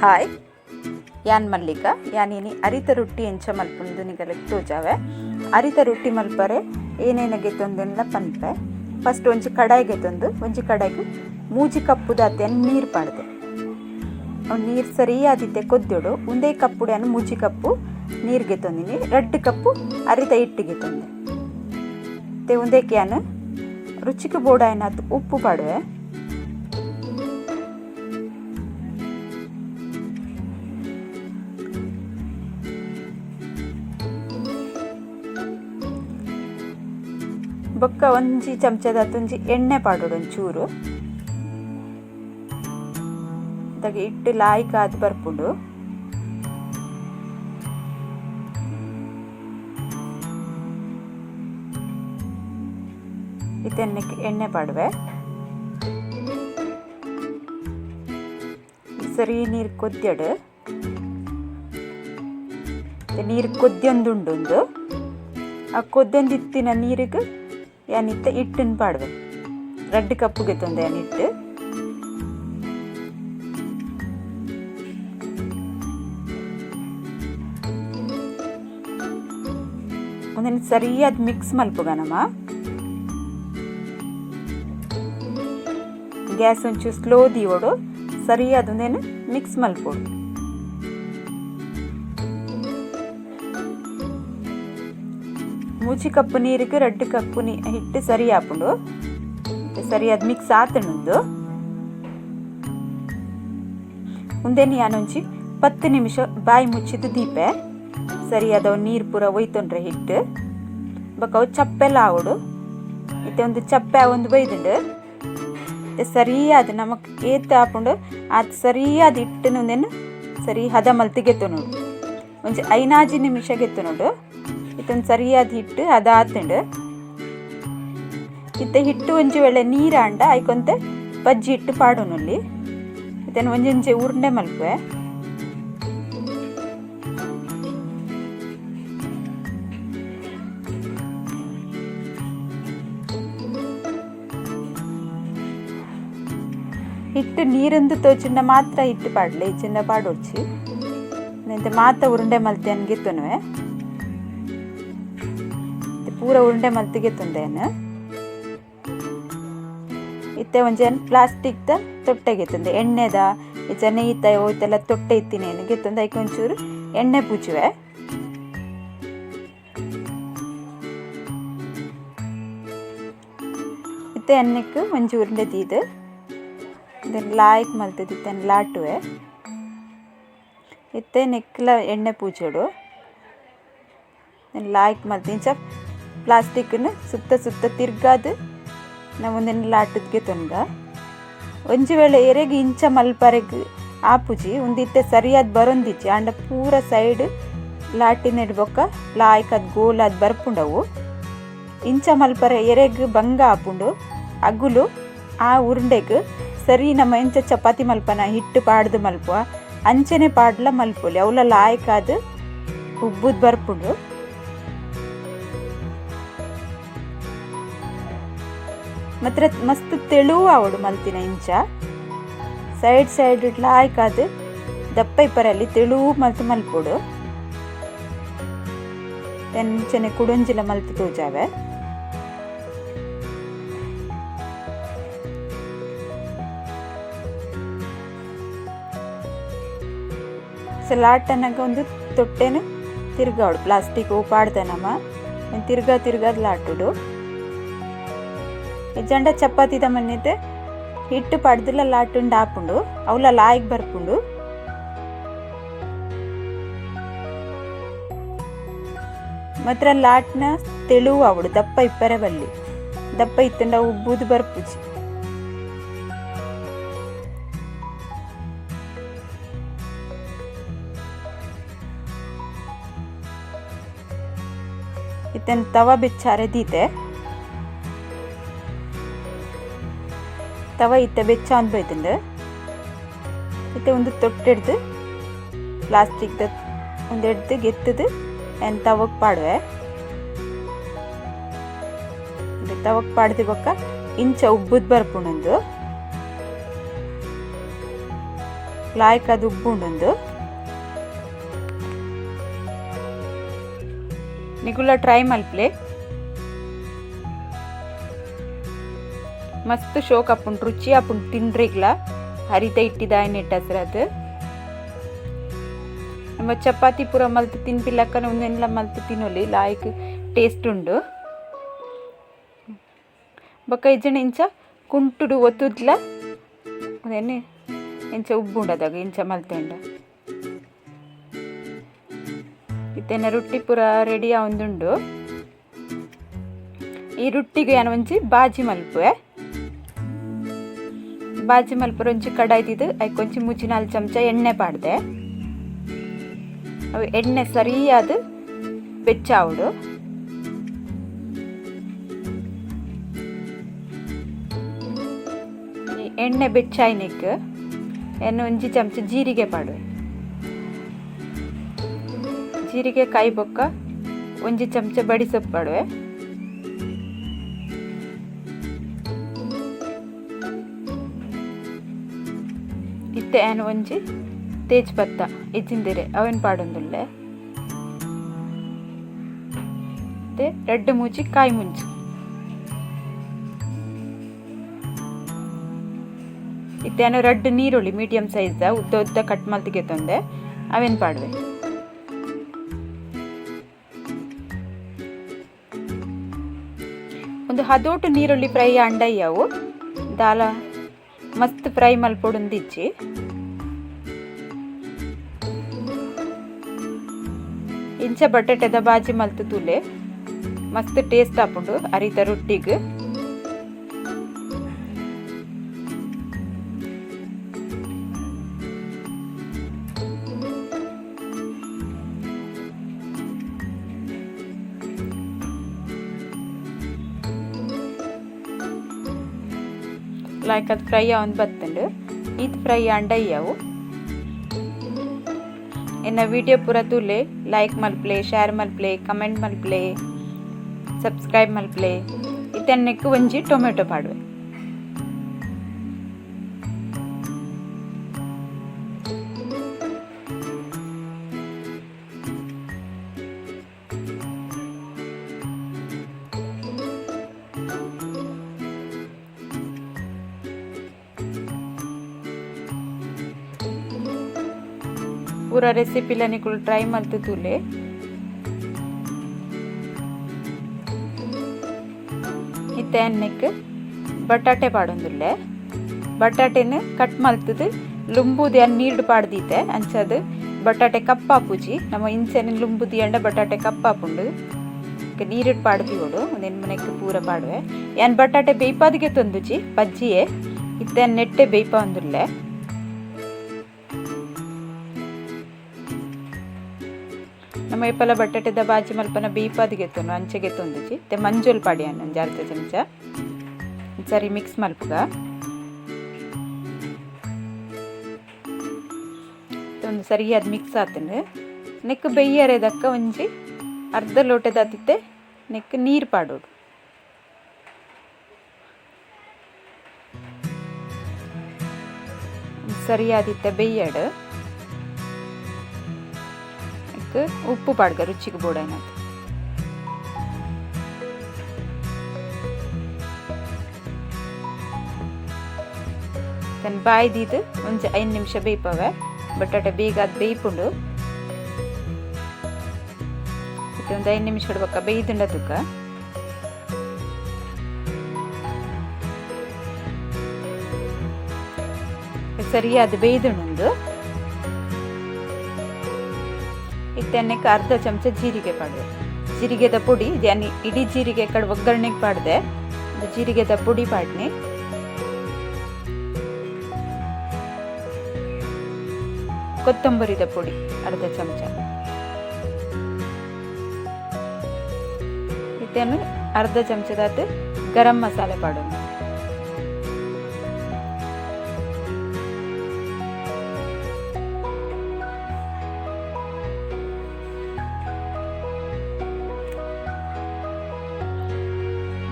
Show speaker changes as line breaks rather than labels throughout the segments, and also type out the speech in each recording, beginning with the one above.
Hi, ಯಾನ್ ಮಲ್ಲಿಕ. ಯಾನ್ ಇನಿ ಅರಿತ ರೊಟ್ಟಿ ಎಂಚ ಮಲ್ಪುಂದು ನಿಗಲೆಗ್ ತೋಜಾವೆ. ಅರಿತ ರೊಟ್ಟಿ ಮಲ್ಪರೆ ಏನೇನ ಗೆತೊಂದೆನ್ಲ ಪನ್ಪೆ. ಫಸ್ಟ್ ಒಂಜಿ ಕಡಾಯಿ ಗೆತೊಂದು, ಒಂಜಿ ಕಡಾಯಿಗ್ ಮೂಜಿ ಕಪ್ಪುದಾತ್ ಯಾನ್ ನೀರು ಪಾಡ್ದೆ. ಅವು ನೀರು ಸರಿಯಾದಿತ್ತೆ ಕೊದ್ಯೊಡು. ಉಂದೇ ಕಪ್ಪುಡು ಯಾನ್ ಮೂಜಿ ಕಪ್ಪು ನೀರು ಗೆತೊಂದಿನಿ. ರಡ್ಡ್ ಕಪ್ಪು ಅರಿತ ಹಿಟ್ಟು ಗೆತೊಂದೆ. ಇತ್ತೆ ಉಂದೆಕ್ ಯಾನ್ ರುಚಿಕ್ ಬೋಡಾಯಿನಾತ್ ಉಪ್ಪು ಪಾಡುವೆ. ಬೊಕ್ಕ ಒಂಜಿ ಚಮಚದಾತ್ ಒಂಜಿ ಎಣ್ಣೆ ಪಾಡೊಡು ಒಂಚೂರು. ಅದಗ ಹಿಟ್ಟು ಲಾಯ್ಕ್ ಆದ್ ಬರ್ಪುಂಡು. ಇತ್ತೆ ಎಣ್ಣೆ ಪಾಡುವೆ. ಸರಿ ನೀರು ಕೊದ್ಯಡು. ನೀರು ಕೊದ್ಯೊಂದುಂಡು ಉಂದು. ಆ ಕೊದ್ಯೊಂದಿತ್ತಿನ ನೀರಿಗೆ ಯಾನ್ ಇತ್ತೆ ಹಿಟ್ಟನ್ನು ಪಾಡುವೆ. ರಡ್ಡ್ ಕಪ್ಪು ಗೆತೊಂದೆ ಯಾನ್ ಹಿಟ್ಟು. ಉಂದೆನ್ ಸರಿಯಾದ್ ಮಿಕ್ಸ್ ಮಲ್ಪುಗ ನಮ. ಗ್ಯಾಸ್ ಒಂಚೂರು ಸ್ಲೋ ದೀವೊಡು. ಸರಿಯಾದ್ ಉಂದೆನ್ ಮಿಕ್ಸ್ ಮಲ್ಪೊಡು. ಮೂಜಿ ಕಪ್ ನೀರಿಗೆ ರಡ್ಡ್ ಕಪ್ ಹಿಟ್ಟು ಸರಿ ಆಪುಂಡು. ಸರಿಯಾದ್ ಮಿಕ್ಸ್ ಆತುಂಡು ಉಂದು. ಉಂದೆನ್ ಯಾನ್ ಒಂಜಿ 10 ನಿಮಿಷ ಬಾಯಿ ಮುಚ್ಚಿದ್ ದೀಪೆ. ಸರಿಯಾದ ನೀರು ಪೂರ ಒಯ್ತೊಂಡ್ರೆ ಹಿಟ್ಟು. ಬೊಕ್ಕ ಅವು ಚಪ್ಪೆಲ ಆವೊಡು. ಇತ್ತೆ ಒಂದು ಚಪ್ಪೆ ಆವೊಂದು ಬೈದುಂಡು. ಸರಿಯಾದ ನಮಕ್ ಏತ್ ಆಪುಂಡು ಆತ್ ಸರಿಯಾದ ಹಿಟ್ಟುನು ಉಂದೆನ್ ಸರಿ ಹದ ಮಲ್ತ್ ಗೆತ್ತೊನೊಡು. ಒಂಜಿ 5 ನಿಮಿಷ ಗೆತ್ತೊನೊಡು. ಇತ್ತೆ ಒಂದು ಸರಿಯಾದ ಹಿಟ್ಟು ಹದ ಆತುಂಡು. ಇತ್ತೆ ಹಿಟ್ಟು ಒಂಜಿ ವೇಳೆ ನೀರಾಂಡ ಐಕೊಂತೆ ಪಜ್ಜಿ ಹಿಟ್ಟು ಪಾಡೊನೊಲಿ. ಇತ್ತೆ ಒಂಜೊಂಜಿ ಉರುಂಡೆ ಮಲ್ಪುವೆ. ಹಿಟ್ಟು ನೀರೊಂದು ತೋಜಿಂಡ ಮಾತ್ರ ಹಿಟ್ಟು ಪಾಡ್ಲೆ, ಇಜ್ಜಿಂಡ ಪಾಡೊಡ್ಚಿ. ನೆಂತೆ ಮಾತ ಉರುಂಡೆ ಮಲ್ತೆ ಗೆತ್ತೊನುವೆ. ಪೂರ ಉರುಂಡೆ ಮಲ್ತ್ ಗೆತ್ತೊಂದೆ ಯಾನ್. ಇತ್ತೆ ಒಂಜಿ ಪ್ಲಾಸ್ಟಿಕ್ ದ ತೊಟ್ಟೆ ಗೆತ್ತೊಂದೆ. ಎಣ್ಣೆದ ಇಜ್ಜ ನೆಯ್ತ ಒಯ್ತೆಲ್ಲ ತೊಟ್ಟೆ ಇತ್ತಿನೇನು ಗೆತ್ತೊಂದು ಐಕ್ ಒಂಚೂರು ಎಣ್ಣೆ ಪೂಜುವೆ. ಇತ್ತೆ ಎಣ್ಣೆಕ್ ಒಂಜಿ ಉರುಂಡೆ ದೀದ್ ಉಂದೆನ್ ಲಾಯ್ಕ್ ಮಲ್ತುದು ಇತ್ತೆ ಲಾಟುವೆ. ಇತ್ತೆ ನೆಕ್ಕ್ಲ ಎಣ್ಣೆ ಪೂಜೊಡು. ಲಾಯ್ಕ್ ಮಲ್ತ್ ಇಂಚ ಪ್ಲಾಸ್ಟಿಕ್ ನ್ ಸುತ್ತ ಸುತ್ತ ತಿರ್ಗಾದ್ ನಮ ಉಂದೆನ್ ಲಾಟುದ್ ಗೆತೊನ್ಗ. ಒಂಜಿ ವೇಳೆ ಎರೆಗ್ ಇಂಚ ಮಲ್ಪರೆಗ್ ಆಪುಜಿ ಉಂದು ಇತ್ತೆ ಸರಿಯಾದ್ ಬರೊಂದಿಜ್ಜಿ. ಆಂಡ ಪೂರ ಸೈಡ್ ಲಾಟಿನೆಡ್ ಬೊಕ್ಕ ಲಾಯ್ಕ್ ಆದ್ ಗೋಲ್ ಆದ್ ಬರ್ಪುಂಡವು. ಇಂಚ ಮಲ್ಪರೆ ಎರೆಗ್ ಬಂಗ ಆಪುಂಡು. ಅಗುಲು ಆ ಉರುಂಡೆಗ್ ಸರಿ ನಮ ಎಂಚ ಚಪಾತಿ ಮಲ್ಪನ ಹಿಟ್ಟು ಪಾಡ್ದ್ ಮಲ್ಪುವ ಅಂಚನೆ ಪಾಡ್ಲ ಮಲ್ಪೊಲಿ. ಅವ್ಲ ಲಾಯ್ಕ್ ಆದ್ ಉಬ್ಬುದ್ ಬರ್ಪುಂಡು. ಮಾತ್ರ ಮಸ್ತ್ ತೆಳು ಆವೊಡು ಮಲ್ತಿನ ಇಂಚ. ಸೈಡ್ ಸೈಡ್ ಲಾಯ್ಕ್ ಆದ್ ದಪ್ಪ ಇಪ್ಪರಲ್ಲಿ ತೆಳು ಮಲ್ತ್ ಮಲ್ಪೊಡು. ಅಂಚನೆ ಕುಡೊಂಜಿಲ ಮಲ್ತ್ ತೋಜಾವೆ. ಲಾಟನಗ ಒಂದು ತೊಟ್ಟೆನ್ ತಿರ್ಗಾವೊಡು. ಪ್ಲಾಸ್ಟಿಕ್ ಒವು ಪಾಡ್ದ ನಮ ತಿರ್ಗಾ ತಿರ್ಗಾದ್ ಲಾಟೊಡು. ಇಜ್ಜಂಡ ಚಪಾತಿದ ಮನ್ನಿಟ್ ಹಿಟ್ಟು ಪಾಡ್ದುಲ ಲಾಟುಂಡ ಆಪುಂಡು. ಅವ್ಲ ಲಾಯ್ಕ್ ಬರ್ಪುಂಡು. ಮಾತ್ರ ಲಾಟ್ನ ತೆಳು ಆವೊಡು, ದಪ್ಪ ಇಪ್ಪರೆ ಬಲ್ಲಿ. ದಪ್ಪ ಇತ್ತುಂಡ ಉಬ್ಬುದು ಬರ್ಪುಜಿ. ಇತ್ತೆನ್ ತವ ಬೆಚ್ಚಾರೆ ದೀತೆ. ತವ ಇತ್ತೆ ಬೆಚ್ಚಾಂದ್ ಬೈದುಂಡು. ಇತ್ತೆ ಒಂದು ತೊಟ್ಟೆಡ್ದು ಪ್ಲಾಸ್ಟಿಕ್ ದ ಉಂದೆಡ್ದು ಗೆತ್ತುದು ಯಾನ್ ತವಕ್ ಪಾಡುವೆ. ತವಕ್ ಪಾಡ್ದು ಬೊಕ್ಕ ಇಂಚ ಉಬ್ಬುದ್ ಬರ್ಪುಂಡು ಉಂದು. ಲಾಯ್ಕ್ ಅದು ಉಬ್ಬುಂಡು. ನಿಕುಲ ಟ್ರೈ ಮಲ್ಪಲೆ. ಮಸ್ತ್ ಶೋಕ್ ಆಪುಂಡು, ರುಚಿ ಆಪುಂಡು ತಿಂಡ್ರಿಗ್ಲ. ಹರಿತ ಇಟ್ಟಿದಾಯನೆಟ್ ಹಸ್ರದು ನಮ್ಮ ಚಪಾತಿ ಪೂರ ಮಲ್ತ್ ತಿನ್ಪಿಲಕ್ಕನ ಉಂದೆನ್ಲ ಮಲ್ತ್ ತಿನ್ನೊಲಿ, ಲಾಯ್ಕ್ ಟೇಸ್ಟ್ ಉಂಡು. ಬೊಕ್ಕ ಇಜ್ಜಂಡ ಇಂಚ ಕುಂಟುಡು ಒತ್ತುದ್ಲ ಉಂದೆನ್ ಇಂಚ ಉಬ್ಬುಂಡು ಇಂಚ ಮಲ್ತುಂಡ. ಇತ್ತೆನ ರೊಟ್ಟಿ ಪೂರ ರೆಡಿ ಆವೊಂದುಂಡು. ಈ ರೊಟ್ಟಿಗೆ ಯಾನ್ ಒಂಜಿ ಬಾಜಿ ಮಲ್ಪುವೆ. ಬಾಜಿ ಮಲ್ಪುರ ಒಂಜಿ ಕಡಾಯಿ ದೀದ್ ಐಕ್ ಒಂಜಿ 3-4 ಚಮಚ ಎಣ್ಣೆ ಪಾಡ್ದೆ. ಅವು ಎಣ್ಣೆ ಸರಿಯಾದ ಬೆಚ್ಚಾವೊಡು. ಈ ಎಣ್ಣೆ ಬೆಚ್ಚಾಯಿನೆಕ್ ಎಣ್ಣೆ ಒಂಜಿ ಚಮಚ ಜೀರಿಗೆ ಪಾಡುವೆ. ಜೀರಿಗೆ ಕಾಯಿ ಬೊಕ್ಕ ಒಂಜಿ ಚಮಚ ಬಡಿಸೊಪ್ಪು ಪಾಡುವೆ. ಇತ್ತೆ ಯಾನ್ ಒಂಜಿ ತೇಜ್ ಪತ್ತ ಇಜ್ಜಿಂದಿರೆ ಅವೆನ್ ಪಾಡೊಂದುಲ್ಲೆ. ಇತ್ತೆ 2-3 ಕಾಯಿ ಮುಂಚಿ. ಇತ್ತೆ ಯಾನ್ 2 ನೀರುಳ್ಳಿ ಮೀಡಿಯಂ ಸೈಜ್ ದ ಉದ್ದ ಉದ್ದ ಕಟ್ ಮಲ್ತ್ ಗೆತೊಂದೆ ಅವೆನ್ ಪಾಡುವೆ. ಒಂದು ಹದೋಟು ನೀರುಳ್ಳಿ ಫ್ರೈ ಅಂಡಯ್ಯವು ದಾಲ ಮಸ್ತ್ ಫ್ರೈ ಮಲ್ಪೊಡುಂದಿಜ್ಜಿ. ಇಂಚ ಬಟಾಟೆದ ಬಾಜಿ ಮಲ್ತ್ ತೂಲೆ ಮಸ್ತ್ ಟೇಸ್ಟ್ ಆಪುಂಡು ಅರಿತ ರೊಟ್ಟಿಗ್. ಲೈಕ್ ಅದು ಫ್ರೈ ಆವೊಂದು ಬತ್ತುಂಡು. ಈತ್ ಫ್ರೈ ಆಂಡ ಅವು. ಎನ್ನ ವಿಡಿಯೋ ಪೂರ ತೂಲೆ, ಲೈಕ್ ಮಲ್ಪಲೆ, ಶೇರ್ ಮಲ್ಪಲೆ, ಕಮೆಂಟ್ ಮಲ್ಪಲೆ, ಸಬ್ಸ್ಕ್ರೈಬ್ ಮಲ್ಪಲೆ. ಇತ್ತೆ ನೆಕ್ಕ್ ಒಂಜಿ ಟೊಮೆಟೊ ಪಾಡುವೆ. ಪೂರ ರೆಸಿಪಿಲ ನಿಕುಲು ಟ್ರೈ ಮಲ್ತ್ ತೂಲೆ. ಇತ್ತೆ ನೆಕ್ಕ್ ಬಟಾಟೆ ಪಾಡೊಂದುಲ್ಲೆ. ಬಟಾಟೆನ್ ಕಟ್ ಮಲ್ತುದು ಲುಂಬುದು ಯಾನ್ ನೀರ್ಡ್ ಪಾಡ್ದೀತೆ. ಅಂಚಾದ್ ಬಟಾಟೆ ಕಪ್ಪಾಪುಜಿ. ನಮ ಇಂಚನೆ ಲುಂಬು ದೀಯಂಡ ಬಟಾಟೆ ಕಪ್ಪಾಪುಂಡು. ನೀರುಡ್ ಪಾಡ್ದೀವೊಡು. ಉಂದೆನ್ ನೆಕ್ಕ್ ಪೂರ ಪಾಡುವೆ. ಯಾನ್ ಬಟಾಟೆ ಬೇಯ್ಪಾದಿಗೆ ತೊಂದುಜಿ ಪಜ್ಜಿಯೇ. ಇತ್ತೆ ನೆಟ್ಟೆ ಬೇಯ್ಪಾವೊಂದುಲ್ಲೆ. ನಮ್ಮ ಏಪಲ ಬಟಾಟೆದ ಬಾಜಿ ಮಲ್ಪನ ಬೇಯ್ಪಾದ್ ಗೆತ್ತೊನು ಅಂಚೆ ಗೆತ್ತೊಂದುಜಿ. ಇತ್ತೆ ಮಂಜೊಲ್ ಪಾಡ್ಯಾನ್ ಒಂಜಿ ಅರ್ಧ ಚಮಚ. ಸರಿ ಮಿಕ್ಸ್ ಮಲ್ಪುಗ. ಒಂದು ಸರಿಯಾದ ಮಿಕ್ಸ್ ಆತುಂಡು. ನೆಕ್ಕ್ ಬೆಯ್ಯರೆ ದಕ್ಕ ಒಂಜಿ ಅರ್ಧ ಲೋಟೆದಾತಿತ್ತೆ ನೆಕ್ಕ್ ನೀರು ಪಾಡೊಡು. ಸರಿಯಾದಿತ್ತೆ ಬೆಯ್ಯಡ್. ಉಪ್ಪು ಪಾಡ್ಗ ರುಚಿಗೆ ಬೋಡಾಯಿನಾತ್. ತನ್ನ ಬಾಯಿ ದೀದ್ ಒಂಜಿ 5 ನಿಮಿಷ ಬೇಯ್ಪವೆ. ಬಟಾಟೆ ಬೇಗ ಅದು ಬೇಯ್ಪುಂಡು. ಒಂದು 5 ನಿಮಿಷ ಬೊಕ್ಕ ಬೇಯ್ದುಂಡ ತುಕ. ಸರಿಯಾದ ಬೇಯ್ದುಂಡು. ಇತ್ತೆ ನೆಕ್ಕ್ ಅರ್ಧ ಚಮಚ ಜೀರಿಗೆ ಪಾಡುವೆ. ಜೀರಿಗೆದ ಪೊಡಿ ಯಾನ್ ಇಡೀ ಜೀರಿಗೆ ಕಡೆ ಒಗ್ಗರಣೆಗೆ ಪಾಡ್ದೆ. ಜೀರಿಗೆದ ಪೊಡಿ ಪಾಡ್ನಿ. ಕೊತ್ತಂಬರಿದ ಪೊಡಿ ಅರ್ಧ ಚಮಚ. ಇತ್ತೆನು ಅರ್ಧ ಚಮಚದಾತ್ ಗರಂ ಮಸಾಲೆ ಪಾಡೊಂದು.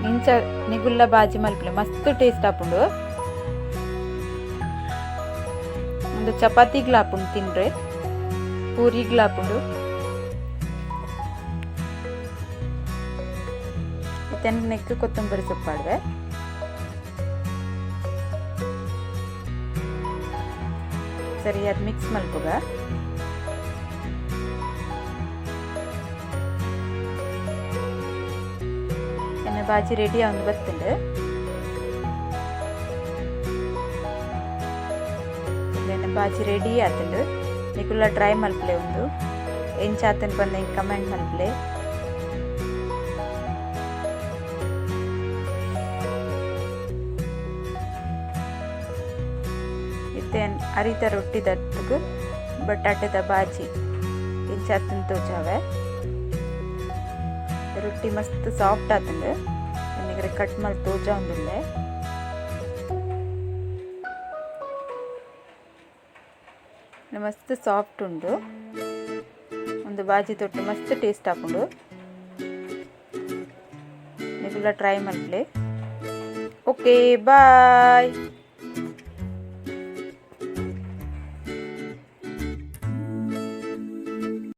ಇಂಚ ನಿಗುಲ್ಲ ಬಾಜಿ ಮಲ್ಪಲೆ ಮಸ್ತ್ ಟೇಸ್ಟ್ ಆಪುಂಡು. ಉಂದು ಚಪಾತಿಗ್ಲ ಆಪುಂಡು ತಿನ್ರೆ, ಪೂರಿಗ್ಲ ಆಪುಂಡು. ಇತ್ತೆ ನೆಕ್ಕ್ ಕೊತ್ತಂಬರಿ ಸೊಪ್ಪು ಪಾಡುವೆ. ಸರಿಯಾದ ಮಿಕ್ಸ್ ಮಲ್ಪುಗ. ಎನ್ನ ಬಾಜಿ ರೆಡಿ ಆವೊಂದು ಬತ್ತುಂಡು. ಎನ್ನ ಬಾಜಿ ರೆಡಿ ಆತುಂಡು. ನಿಕುಲ ಟ್ರೈ ಮಲ್ಪಲೆ ಉಂದು ಎಂಚ ಆತುಂಡು ಪಂದ್ ಎಂಕ್ ಕಮೆಂಟ್ ಮಲ್ಪಲೆ. ಇತ್ತೆ ಅರಿತ ರೊಟ್ಟಿದೊಟ್ಟುಗು ಬಟಾಟೆದ ಬಾಜಿ ಎಂಚ ಆತುಂಡು ತೋಜಾವೆ. ರೊಟ್ಟಿ ಮಸ್ತ್ ಸಾಫ್ಟ್ ಆತುಂಡು. ನಿಗರೆ ಕಟ್ ಮಲ್ತ್ ತೋಜಾವೊಂದುಲ್ಲೆ. ಮಸ್ತ್ ಸಾಫ್ಟ್ ಉಂಡು. ಉಂದು ಬಾಜಿ ತೊಟ್ಟು ಮಸ್ತ್ ಟೇಸ್ಟ್ ಆಪುಂಡು. ನಿಕುಲ ಟ್ರೈ ಮಲ್ಪಲೆ. Okay, bye.